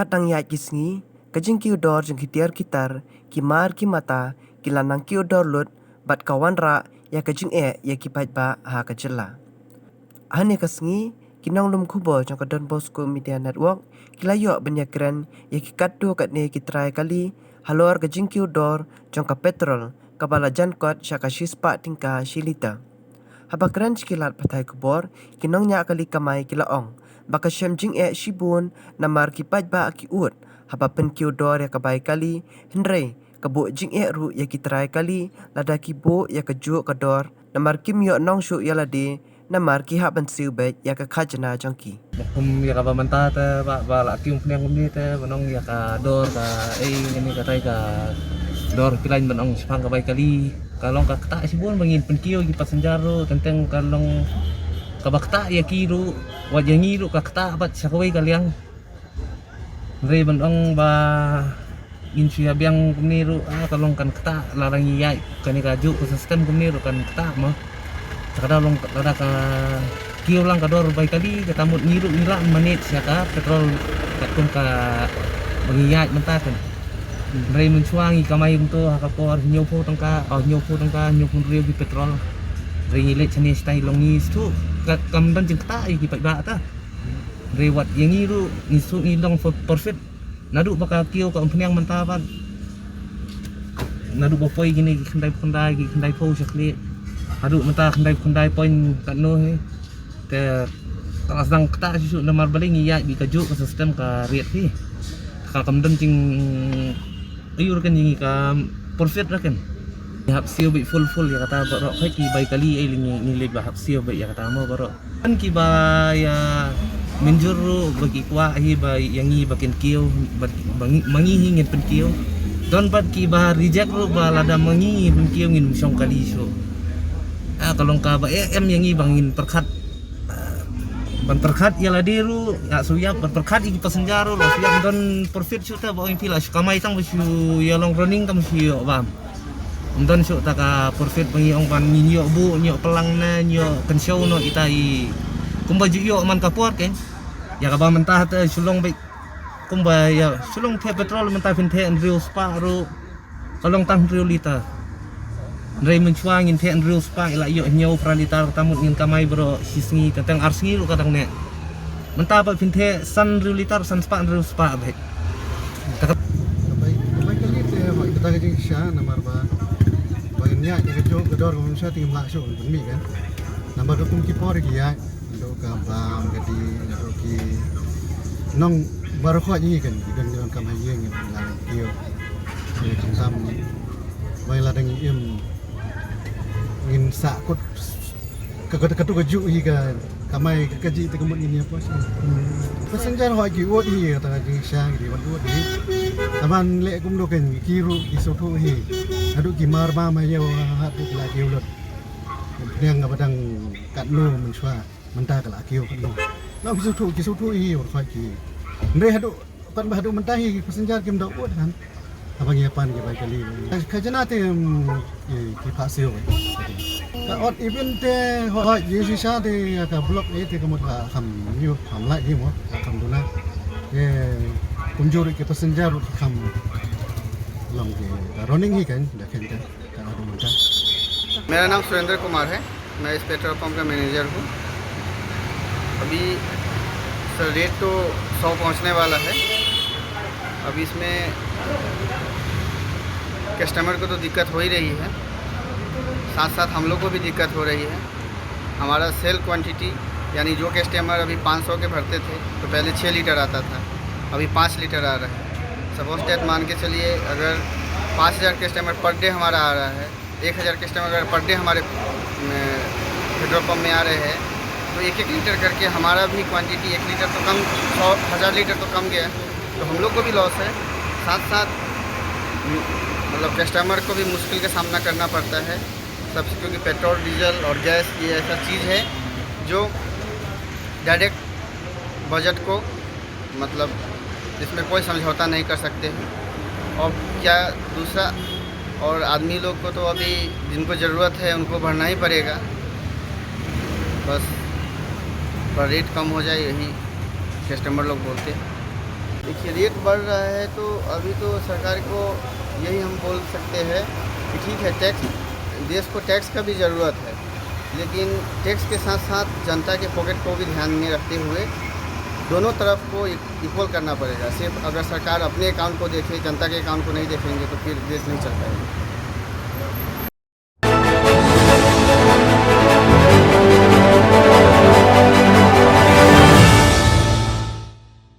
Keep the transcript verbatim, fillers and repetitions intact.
Tang ïaid ki sngi, ka jingkiew dor jong ki tiar ki tar, ki mar ki mata, ki la nang kiew dor lut, bad ka wanrah ïa ka jingeh ïa ki paidbah ha ka jylla. Hane ka sngi, ki nonglum khubor jong ka Don Bosco Media Network ki la ïoh ban ïakren ïa ki katto katne ki trai kali halor ka jingkiew dor jong ka petrol kaba la jan kot sha ka shispah tyngka shi liter. Haba kren sha ki lad pathai khubor, ki nongñiah kali kamai ki la ong ba ka shem jingeh shibun namar ki paidbah ki ud haba pynkiew dor ïa ka bai kali, hynrei ka buh jingeh ruh ïa ki trai kali lada ki buh ïa kajuh ka dor namar kim ïoh nong shuh ïa lade namar ki hap ban siew beit ïa ka khajna jong ki. Kum ïa kaba mynta te ba, ba la kiew pynïang kumne te ban ong ïa ka dor ka, ei, ngin ïa katai ka dor pynlait ban ong shaphang ka bai kali. Ka long ka ktah shibun ba ngin pynkiew ki passenger ruh, teng teng ka long kaba ktah ïa ki ruh, wat ïa ngi ruh ka ktah bad sha kawei ka liang. Hynrei ban ong ba ngin shu ïa biang kumne ruh, ah, ka long kan ktah, lada ngi ïaid kane kajuh ka system kumne ruh kan ktah mo. Te ka da long, lada ka kiew lang ka dor bai kali, kata mut ngi ruh ngi lah manage ïa ka petrol katkum kaba ngi ïaid mynta kan. Hynrei mynshuwa ngi kamai kumto ha ka por hynñiewphew tyngka, oh, hynñiewphew tyngka, hynñiewphew hynriew ki petrol. Hynrei ngi leit shane shatai long ngi shu, ka, kam don jingktah ïa ki paidbah ta. Hynrei wat ïa ngi ruh ngi shu ngi long for profit. Naduh ba ka kiew ka pynïang mynta pat, naduh ba poi kine ki khyndai phew khyndai, ki khyndai phew sha khlieh, haduh mynta khyndai phew khyndai point katno hi. Te ka la sdang ktah shisha namar balei ngi ïaid bad kajuh ka system ka riat hi. Ka kam don jing aiur kan ïa ngi ka profit ra kan. Ngi hap siew beit full full ïa kata baroh, peit ki bai kali, ei, ngi, ngi leit ba hap siew beit ïa kata mo baroh. Don kiba ïa mynjur ruh ba ki kwah hi ba ïa ngi ba kin kiew, ba, ba ngi, ma ngi hi ngin pynkiew. Don pat kiba reject ruh ba lada ma ngi ngin pynkiew ngin shong kali shuh. Ah, ka long kaba, eh, em ïa ngi ba ngin pyrkhat. Ah, ban pyrkhat ïa lade ruh, ïa shu ïap, ban pyrkhat ïa ki passenger ruh, la shu ïap, don profit shuh te ba ong phi la shu kamai tang ba shu ïa long running tang ba shu ïoh bam. Ym don shuh ta ka profit ba ngi ong ban ngin ïoh buh, ïoh pynlang ne, ïoh kynshew noh ita i. Kumba ju ïoh man ka por keiñ. Ïa kaba mynta te shu long beit. Kumba ïa shu long theh petrol mynta phin theh hynriew spah ruh. Ka long tang hynriew liter. Hynrei mynshuwa ngin theh hynriew spah, i la ïoh hynñiew phra liter, kata mut ngin kamai baroh shi sngi, teng teng ar sngi ruh ka dang neh. Mynta ba phin theh san hynriew liter, san spah hynriew spah beit. Te ka bai, bai kali te, bai kata ka jingshisha namar ba, ba ngin ïaid ïa kajuh ka dor ka bym shisha te ngim lah shuh ban pynmih kan. Namar ka kum ki por ki ïaid, naduh ka bam ka dih, naduh ki nong baroh khoit hi kan, ki don ki donkam ha ïing, ki la kiew. Ïa khamtam, bai la dang im, ngin sah kut ka, ka, ka tu ka juh hi ka kamai ka, ka jih te ka mut ngin ïa pos. Passenger hoi ki ud hi, kata ka jingshisha ki dei ban ud hi. Taban leh kumno kan ki ruh ki sngewthuh hi. Haduh ki mar bam ha ïew haduh ki la kiew lut. Pynïang kaba dang katno mynshuwa, mynta ka la kiew katno. Nang ki sngewthuh, ki sngewthuh hi, hoi ki. Hynrei haduh Kan ba haduh mynta hi passenger kim da ud kan. Haba ngi pan ki bai kali. Ka jana te, em, ki, ki phah siew. Ka odd even te hoi, hoi, jingshisha te ka block e te ka mut ka kham ïoh, kham lait hi mo, ka kham duna. Te kumjuh ruh ki passenger ruh ki kham long ki, ka running hi kan, da khein kan. मेरा नाम सुरेंद्र कुमार है, मैं इस पेट्रोल पंप का मैनेजर हूँ। अभी सर, रेट तो सौ पहुँचने वाला है। अब इसमें कस्टमर को तो दिक्कत हो ही रही है, साथ साथ हम लोग को भी दिक्कत हो रही है। हमारा सेल क्वांटिटी, यानी जो कस्टमर अभी पाँच सौ के भरते थे तो पहले छः लीटर आता था, अभी पाँच लीटर आ रहा है। सपोज दैट मान के चलिए, अगर पाँच हज़ार कस्टमर पर डे हमारा आ रहा है, एक हज़ार कस्टमर अगर पर डे हमारे, अ, पेट्रोल पंप में आ रहे हैं, तो एक एक लीटर करके हमारा भी क्वांटिटी एक लीटर तो कम, सौ, हज़ार लीटर तो कम गया। तो हम लोग को भी लॉस है, साथ साथ, म-, मतलब, कस्टमर को भी मुश्किल का सामना करना पड़ता है सब, क्योंकि पेट्रोल, डीजल और गैस ये ऐसा चीज़ है जो डायरेक्ट बजट को, मतलब, इसमें कोई समझौता नहीं कर सकते हैं। और क्या दूसरा, और आदमी लोग को तो अभी जिनको ज़रूरत है उनको भरना ही पड़ेगा, बस थोड़ा रेट कम हो जाए, यही कस्टमर लोग बोलते हैं। देखिए, रेट बढ़ रहा है तो अभी तो सरकार को यही हम बोल सकते हैं कि ठीक है, टैक्स, देश को टैक्स का भी ज़रूरत है, लेकिन टैक्स के साथ साथ जनता के पॉकेट को भी ध्यान में रखते हुए दोनों तरफ को इक्वल करना पड़ेगा। सिर्फ अगर सरकार अपने अकाउंट को देखे, जनता के अकाउंट को नहीं देखेंगे तो फिर देश नहीं चल पाएगा।